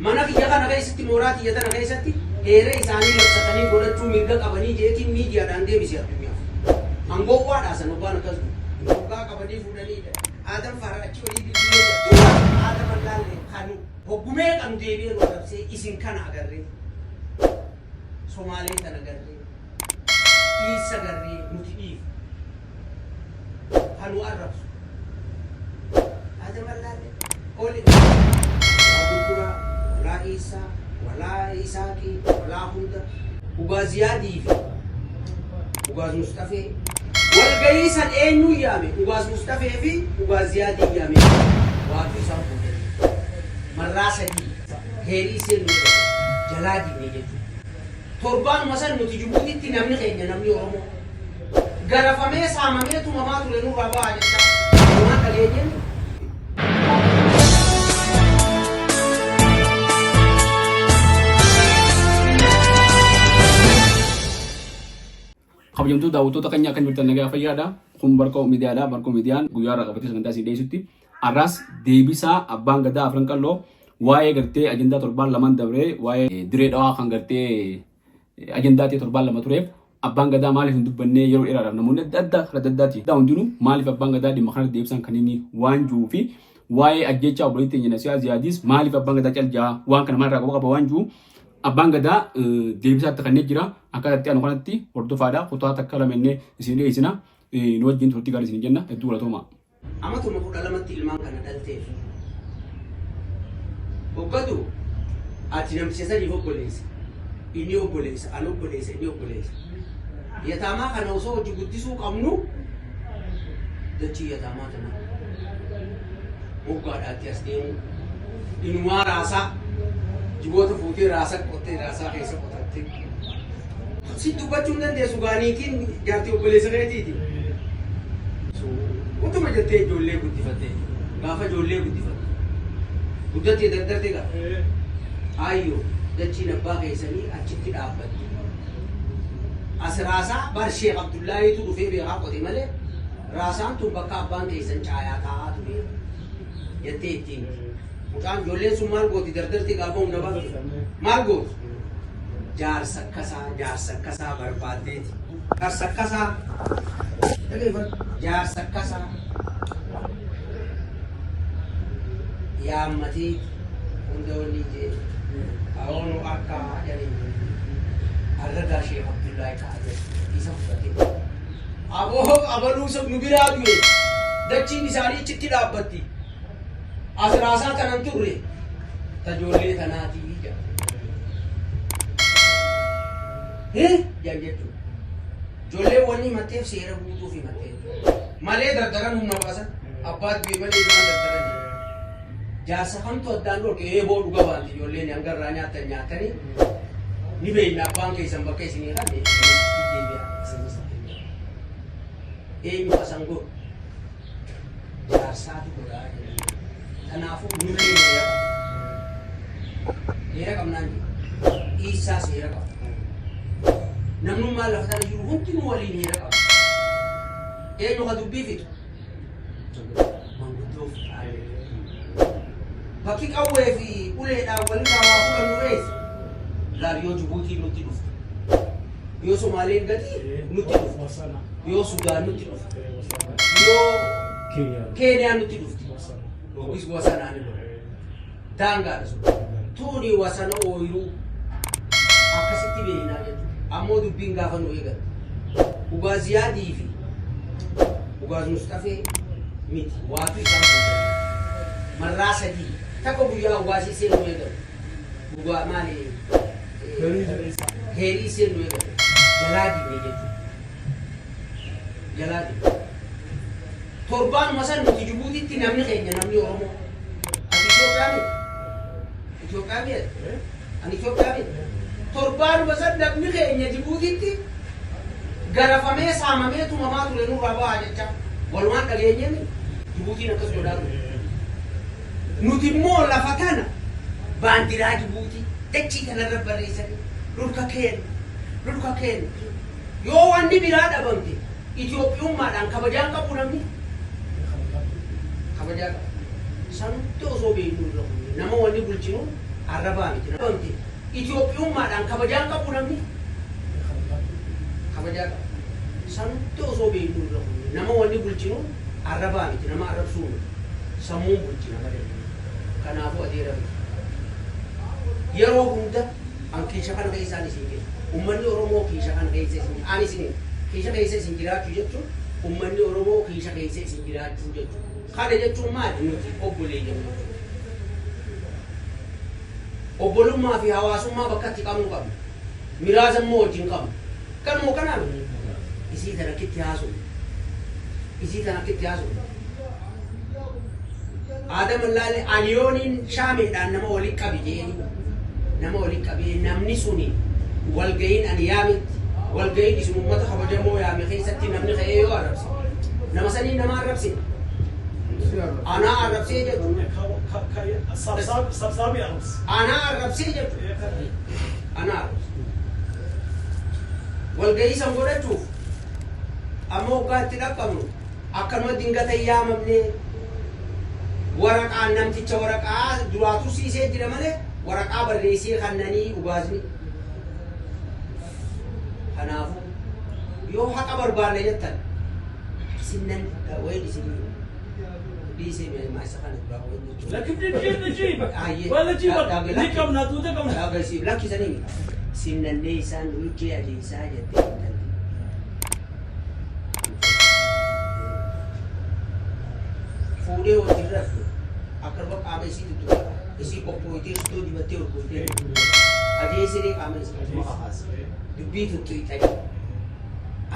Mana kiyya kana keessatti, mooraa tiyya tana keessatti heera isaanii labsatanii godhachuu mirga qabanii jeetiin miidiyaadhaan deebise addunyaaf. Hangowwaadhaa san hoggaan akkas godhu. Hoggaa qabanii fuudhanii Aadam Faarah achi olii bilbilee jira. Tura Aadam Allaallee kanu hoggumee kanu deebi'ee nu arrabsee isin kana agarree. Somaalee tana garree. Iissa garree nuti dhiifne. Kanu arrabsu. Aadam Allaallee oli. Walaa Gurguraa, walaa Iissaa, walaa Isaaqii, walaa hunda. Ugaaz Yaadii fi Ugaaz Musxafee walgahii san eenyuun yaame? Ugaaz Musxafee fi Ugaaz Ziyaadiin yaame. Waatu isaan fuudhanii. Marraa sadii heerii seennu jedhan jalaa diinne jechuudha. Torbaanuma san nuti Jibuutitti namni keenya namni Oromoo garafamee saamamee tumamaa ture nurraa bahaa jechaa waan dhageenyeen. Kabajamtoota daawwattoota keenya, akkam jirtan? Nagaa fayyaadha. Kun Barqoo Miidiyaadha. Barqoo Miidiyaan guyyaa irraa qabatee sagantaa isin dhiyeessutti. Har'aas deebisaa abbaan gadaa Afran Qalloo waa'ee gartee ajandaa torbaan lamaan dabree, waa'ee Diree Dhawaa kan gartee ajandaa ta'e torbaan 2 tureef, abbaan gadaa maaliif hin dubbannee yeroo dheeraadhaaf namoonni adda addaa karaa adda addaati. Hundinuu maaliif abbaan gadaa dhimma kanarratti deebisan kan inni waan jiruu fi waa'ee ajjechaa obboleettii teenya Nasiyaa Ziyaadiis maaliif abbaan gadaa cal jaa, waan kana maalirraa qaba qaba waan jiru abbaan gadaa deebisaatti kanneen jira. Akkaataa itti aanu kanatti hordofaadha. Kutaa takka lama innee isin dhiyeessina. Nu wajjin turtii gaarii isin jenna. Hedduu galatoomaa. Amatuma 12tti ilmaan kana dhalteef. Hoggatu ati namticha saniif obboleessa. Inni obboleessa, an obboleessa, inni obboleessa. Yataamaa kana osoo hojii guddisuu qabnu, dachii yataamaa tana moggaadhaatti as deemu. Inumaa raasaa jiboota fuutee raasa qottee raasaa keessa qotattee. Si dubbachuu hin dandeessu gaa, niitiin jaartii obboleessa keetiiti. Utuma jettee ijoollee guddifattee, gaafa ijoollee guddifattu. Guddattee dardarte gaa. Ayyoo, dachiin abbaa keessanii achitti dhaabbatti. As raasaa bar Sheekh Abdullaahiitu dhufee beekaa qote malee, raasaan tun bakka abbaan keessan caayaa taa'aa ture jettee ittiin. Mucaan ijoolleen sun maal gooti? Dardartee gaafa humna baafte maal gooti? Jaarsa akkasaa, jaarsa akkasaa barbaaddeeti. Jaarsa akkasaa, dhageeffadhu, jaarsa akkasaa yaammatee hunda wanni jee awoonu harkaa jedhanii arragaa Sheekh Abdullaahi ta'a jedhe isa fudhatee. Aboo, abaluu nu biraa du'e, dachiin isaanii achitti dhaabbatti. As raasaa tanan turre ta ijoollee tanaatii jedha. Jedhan jechuudha. Ijoolleen wanni himatteef seera guutuuf himattee malee dardaran humna baasan abbaa du'e malee ilmaan dardaran. Jaarsa kamtu addaan dhorke? Eeboo dhuga baanti ijoolleen hanga irraa nyaattan nyaatanii ni beekna, abbaan keessan bakka isinii kanne deebi'a. Eenyu kasan godhu? Jaarsaatu godhaa jedhanii. Kanaafuu nullee heera qabna. Heera qabnaan jiru. Iisaa seera qaba. Namnummaan lafa tana jiru hundinuu waliin heera qaba. Eenyu ka dubbii fixu? Manguddoo fixaa. Bakki qawwee fi uleedhaan walirraa waa fudhannu eessa? Laal, yoo Jibuutiin nutti dhufte. Yoo Somaaleen gadi nutti dhufte. Yoo Sudaan nutti dhufte. Yoo Keeniyaan nutti dhufte. Yookiis wasanaan ni lola. Daangaadha sun. Tuuni wasana ooyiruu akkasitti beeknaa jechuudha. Ammoo dubbiin gaafa nu eegalte. Ugaaz Yaadii fi Ugaaz Musxafee miti. Waatu isaan fuudhanii. Marraa sadii takka guyyaa ugaazii seenuu eegalu. Dhugaa maali? Heerii seenuu eegalu. Jalaa diinne jechuudha. Jalaa diinne. Torbaanuma san nuti Jibuutitti namni keenya namni Oromoo. Ati Itoophiyaa miti? Itoophiyaa miti? Ani Itoophiyaa miti? Torbaanuma san namni keenya Jibuutitti garafamee saamamee tumamaa ture nurraa bahaa jecha walumaan dhageenyeen Jibuutiin akkas godhaa ture. Nuti immoo lafa tana baandiraa Jibuutii dachii kanarra barreessanii dhulka keenya, dhulka keenya. Yoo wanni biraa dhabamte, Itoophiyummaadhaan kabajaan qabu, namni kabajaa qaba. Sanumti osoo beeknu irra kunne nama wanni bulchinu Arrabaa miti. Namni Itoophiyummaadhaan kabajaan qabu namni kabajaa qaba. Santu osoo beeknu irra kunne nama wanni bulchinu arrabaa miti nama arrabsuu miti. Sammuun bulchina malee. Kanaafuu adeera miti. Yeroo hunda an kiisha kana keessaan isin jira. Uummanni Oromoo kiisha kana keessa isin jira. Ani isin kiisha keessa isin jiraachuu jechuun uummanni Oromoo kiisha keessa isin jiraachuu jechuudha. Kana jechuun maali? Nuti obboleeyyan jechuudha. Obbolummaa fi hawaasummaa bakka itti qabnu qabna. Miraasa immoo wajjin qabna. Kanuma kanaa miti. Isii tana akkitti haasofnu. Isii tana akkitti haasofnu. Aadam Allaalee ani yooniin shaameedhaan nama waliin qabi jeeni. Nama waliin qabee namni suni walga'iin ani yaametti walga'iin isin uummata kabajamoo yaame keessatti namni ka'ee yoo arrabse nama sanii nama arrabse. Anaa arrabsee jechuudha. Sabsaabii arrabse. Anaa arrabsee jechuudha. Anaa arrabse. Walga'ii san godhachuuf amma waggaa itti dhaqqabnu akkanuma dingata hin yaamamne waraqaan namticha waraqaa duraa tursiisee jira malee waraqaa barreessee kannanii ugaasni. Kanaafuu yoo haqa barbaanne jettan sinnan wayin isinii dhiisee maasa kana duraa wayin jechuudha. لكن نجيب نجيبك Ayyee. ولا جيبك نجيبنا توتك. Agarsiif lakkisanii sinnannee isaan lukkee adeemsaa jettee intalli. Fuudhee wajjin rafu akkanuma qaama isii tuttuqata. Isii qophooytee shittoo dibattee urgooftee adeemsiree qaama isii tuttuqata. Dubbii tuttuqxanii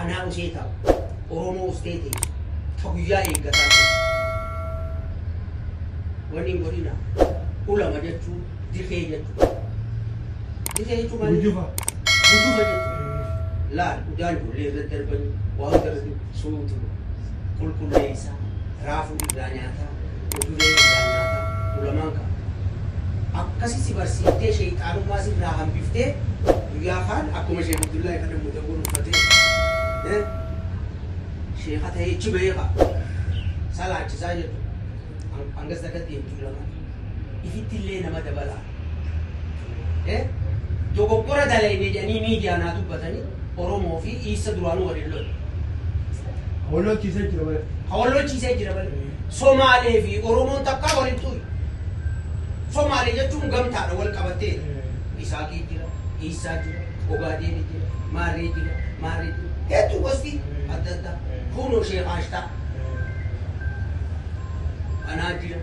anaa usee taa'u Oromoo ustee teessu ta guyyaa eeggataa teessu. Wanni hin godhina ulama jechuun dikee jechuudha. Dikee jechuun maali? Gujufa. Gujufa jechuudha. Laal udaan ijoollee irra darbanii waa hunda irratti suutu qulqulleessaa raafuu irraa nyaataa uduree irraa nyaataa ulamaan qaba. Akkasi si barsiiftee sheexaanummaa sirraa hambiftee guyyaa kaan akkuma Sheekh Abdullahi kana mudawwan uffatee sheekha ta'ee ichi bahee qaba. Salaachisaa jechuudha. Hangas takka deemtu ulamaan. Ifitti illee nama dabalaa. Dogoggora dalayne jedhanii miidiyaa naa dubbatanii Oromoo fi Iissa duraanuu waliin lolu. Wallochiisee jira malee. Hawallochiisee jira malee. Somaalee fi Oromoon takkaa waliin tuyi. Somaalee jechuun gamtaadha wal qabattee. Isaaqii jira, Iissaa jira, Ogaadeen jira, Maarree jira, Maarree jira. Hedduu gosti adda addaa. Kunoo Sheekh Ashtaa. Anaa jira.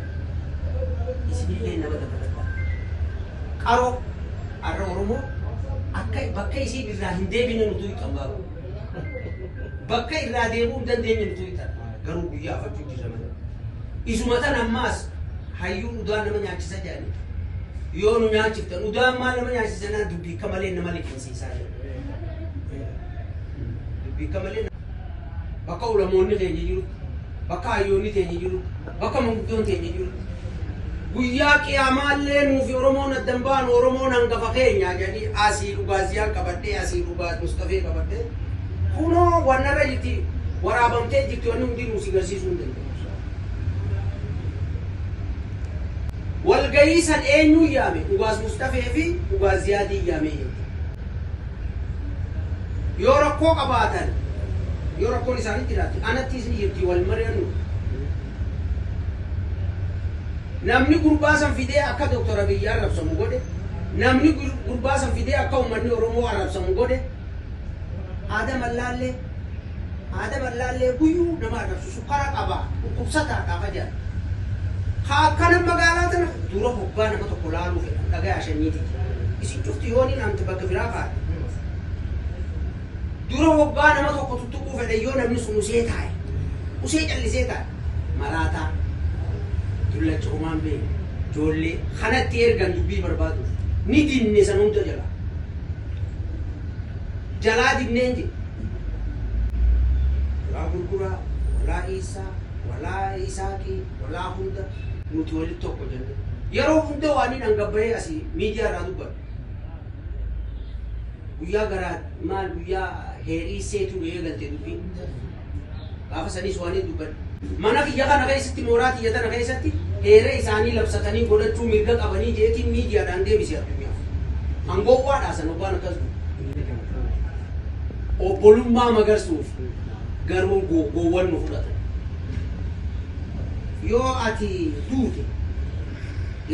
Isinillee nama dabaladha. Qaroo har'a Oromoo akka bakka isii irraa hin deebine nutu hiixan baabu. Bakka irraa deebi'uu hin dandeenye nutu hiixan. Garuu guyyaa afachuu jira malee. Isuma tan ammaas hayyuun udaan nama nyaachisa jedhani. Yoo nu nyaachiftan udaan maal nama nyaachisa naan dubbii akka malee nama liqimsiisaa jedhu. Dubbii akka malee bakka ulamoonni keenya jirutti, bakka hayyoonni keenya jirutti, bakka manguddoon keenya jirutti. Guyyaa qiyaamaallee nuufi Oromoon addan baanu Oromoon hangafa keenya jedhanii asii dhugaaziyaan qabadhee asii dhugaaz Mustafee qabadhee kunoo wannarra jirti waraabamtee jirti wanni hundi nuusi garsiisuu hin danda'u. Walgahii san eenyuun yaame? Ugaaz Mustafee fi Ugaaz Ziyaadiin yaamee jechuudha. Yoo rakkoo qabaatan yoo rakkoon isaanii jiraate anattis ni jirti wal mari'annu. Namni gurbaa san fidee akka Dooktar Abiyyi arrabsamu godhe, namni gurbaa san fidee akka uummanni Oromoo arrabsamu godhe, Aadam Allaallee Aadam Allaallee guyyuu nama arrabsu sukkara qaba dhukkubsataadha ka jedhan. Ka akkana magaalaa tana dura hoggaa nama tokko laaluu fedhan dhagayaa shanyiiti. Isin cufti yooniin amti bakka biraa kaa'e. Dura hoggaa nama tokko tuttuquu fedhan yoo namni sun usee taa'e. Usee callisee taa'e. Maraataa. Dullacha homaan beeku. Ijoollee kanatti ergan dubbii barbaaduuf. Ni dinne san hunda jalaa. Jalaa dinneen jedhe. Walaa gurguraa, walaa Iisaa, walaa Isaaqii, walaa hunda nuti walitti tokko jenne. Yeroo hunda waan inni hangabbayee asii miidiyaa irraa dubbadhu. Guyyaa garaa maal guyyaa heerii seetu eegalte dubbiin. Gaafa saniis waan inni dubbadhu. Mana kiyya kana keessatti mooraa kiyya tana keessatti Heera isaanii labsatanii godhachuu mirga qabanii jeetiin miidiyaadhaan deebise addunyaaf. Hangowwaadhaa san hoggaan akkas godhu. Obbolummaa magarsuuf garuu gowwan nu fudhatan. Yoo ati duute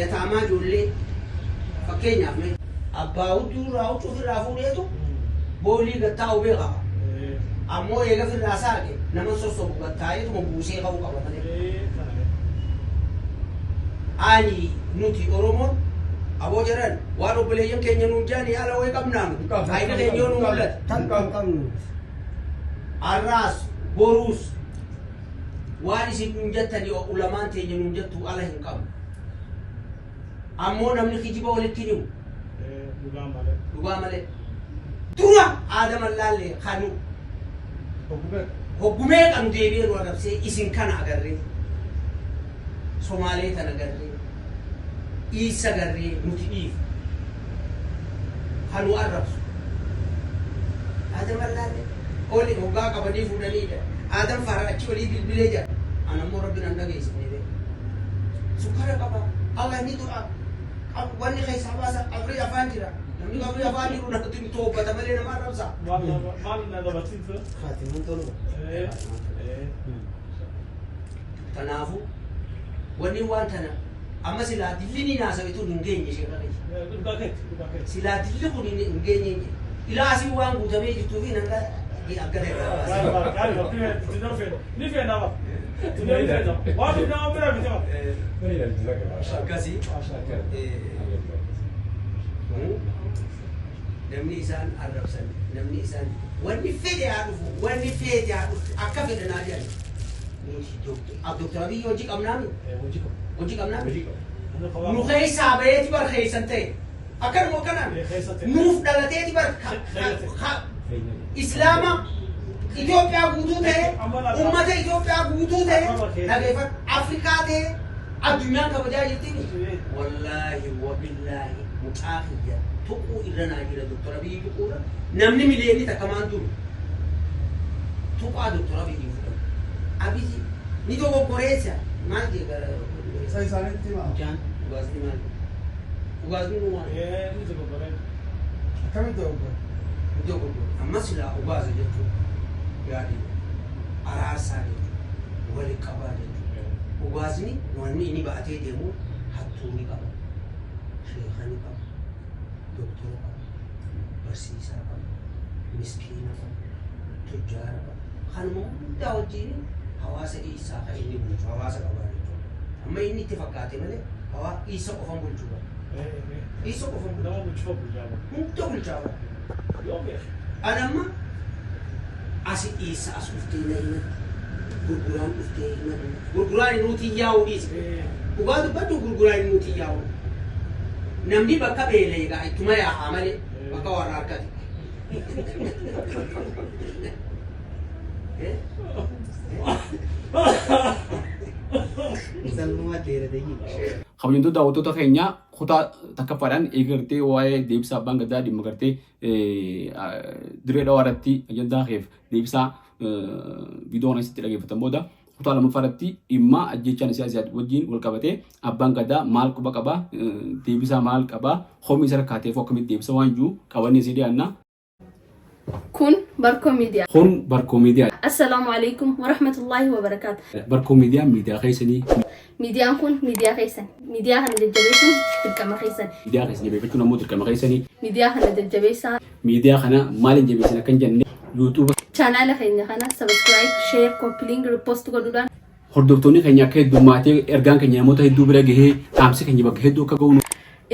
yataamaa ijoollee fakkeenyaaf mee abbaa hudduu irraa huccuu ofirraa fuudheetu boolii gattaa'u beeka. Ammoo eega firraa saaqe nama sossobu gattaa'eetuma buusee ka'uu qaba malee. Ani nuti Oromoon aboo jedhan waan obboleeyyan keenya nuun jedhanii ala wayii qabnaanu. Faayida keenya yoo nu mul'ate. Kan qabnu. Arraas boruus waan isin nuun jettanii ulamaan teenya nuun jettu ala hin qabnu. Ammoo namni kijiba walitti hin himu. Dhugaa malee. Dura aadaman laallee kanu hoggumee qanu deebi'ee nu arrabsee isin kana agarree Somaalee tan agarree Iisa agarree nuti dhiifu kanu arrabsu. Aadaman laallee oli hoggaa qabanii fuudhanii jedha. Aadam faara achi olii bilbilee jedha. Ana immoo rabbi nan dhageessifne beeku. Sukkara qaba. Allah ni du'a. Wanni keessaa baasa qabrii afaan jira. Namni qabrii afaan jiru namatti ni toobbata malee nama arrabsa. Maal na dabarsiisa? Haatimuun tolba. Kanaafuu wanni waan tana amma silaa dilli ni naasawe tun hin geenye sheekha keessa. Dhugaa keeti, dhugaa keeti. Silaa dilli kun hin geenye hin jedhe. Ilaa asiin waan guutamee jirtuu fi nan akka irraa baasa. Ni feena ba. Ni feena. Waan nama bira miti ba. Akkasii. Namni isaan arrabsan, namni isaan wanni fedhe haa dhufu, wanni fedhe haa dhufu, akka fedhan haa jedhan. Nuti Doktor Abiyyi hojii qabnaami? Hojii qabnaami? Nu keessaa baheeti bar keessan ta'e. Akkanuma akkanaan. Nuuf dhalateeti bar Islaama Itoophiyaa guutuu ta'e, ummata Itoophiyaa guutuu ta'e, dhageeffadhu, Afrikaa ta'e, addunyaan kabajaa jirti. Wallaahi wabillaahi mucaa kiyya tuquu irra naa jira Doktor Abiyyi tuquu irra namni miliyoonni takka maan turu tuqaa Doktor Abiyyi fudhatu. Abiyyi ni dogoggoreessa maal jee gara Isa isaanitti himaa. Mucaan dhugaasni maal dhugaasni nu maal Ni dogoggoree. Akkamitti dogoggore? Ni dogoggore. Amma silaa dhugaasa jechuun yaadii araarsaa jechuudha, wali qabaa jechuudha. Dhugaasni wanni inni baatee deemu hattuu ni qaba, sheeka ni qaba, doktora qaba, barsiisaa qaba, miskiina qaba, tujjaara qaba. Kanuma hundaa wajjin hawaasa isaa kan inni bulchu hawaasa qabaa jechuudha. Amma inni itti fakkaate malee isa qofan bulchuu qaba. Isa qofan bulchuu. Nama bulchuuf bulchaa. Hunda bulchaa qaba. Yoo beeku. Ani amma asi dhiissa as dhuftee na himatti. Gurguraan dhuftee himatti. Gurguraan nuti yaa'uu dhiisi. Dhugaa dubbadhu gurguraan nuti yaa'u. Namni bakka beela'e egaa ittuma yaa'aa malee bakka warra harkati. Salphumatti dheerate jiru. Kabajamtoota daawwattoota keenya kutaa takkaffaadhaan eega gartee waa'ee deebisaa abbaan gadaa dhimma gartee dirree dhawaa irratti ajandaa keef deebisaa viidiyoo kana asitti dhaggeeffatan booda kutaa lammaffaa irratti dhimma ajjeechaan isaa wajjin wal qabatee abbaan gadaa maal quba qaba deebisaa maal qaba homii isa rakkaateef akkamitti deebisa waan jiru qabannee isii dhiyaanna. Kun Barkoo Miidiyaa. Kun Barkoo Miidiyaa. Assalaamu alaikum warahmatullaahi wabarakaatu. Barkoo Miidiyaan miidiyaa keessanii. Miidiyaan kun miidiyaa keessan. Miidiyaa kana jajjabeessuun dirqama keessan. Miidiyaa keessan jabeeffachuun ammoo dirqama keessanii. Miidiyaa kana jajjabeessaa. Miidiyaa kana maaliin jabeessin akka hin jenne YouTube. Chaanaala keenya kana subscribe, share, copy link, repost godhuudhaan. Hordoftoonni keenya akka heddummaatee ergaan keenya namoota hedduu bira gahee dhaamsi keenya bakka hedduu akka gahu.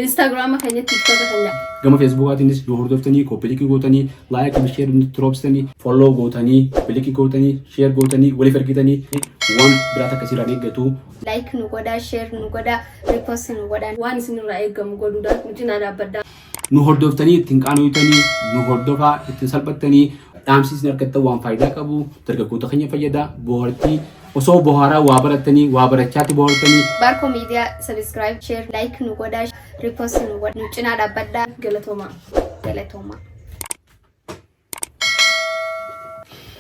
Instagram keenya, TikTok keenya. Gama Facebookaatiinis nu hordoftanii, copy link gootanii, like fi share nutti roobsitanii, follow gootanii, copy link gootanii, share gootanii, waliif ergitanii waan biraa takka isirraan eeggatu. Like nu godhaa, share nu godhaa, repost nu godhaa. Waan isinirraa eegamu godhuudhaan nu cinaa dhaabbadhaa. Nu hordoftanii ittiin qaanoytanii, nu hordofaa ittiin salphattanii dhaamsi isin argattan waan faayidaa qabu, dargaggoota keenya fayyada, bohaartii osoo bohaaraa waa barattanii, waa barachaatti bohaartanii. Barkoo Miidiyaa subscribe, share, like nu godhaa, repost nu godhaa, nu cinaa dhaabbadhaa. Galatoomaa. Galatoomaa.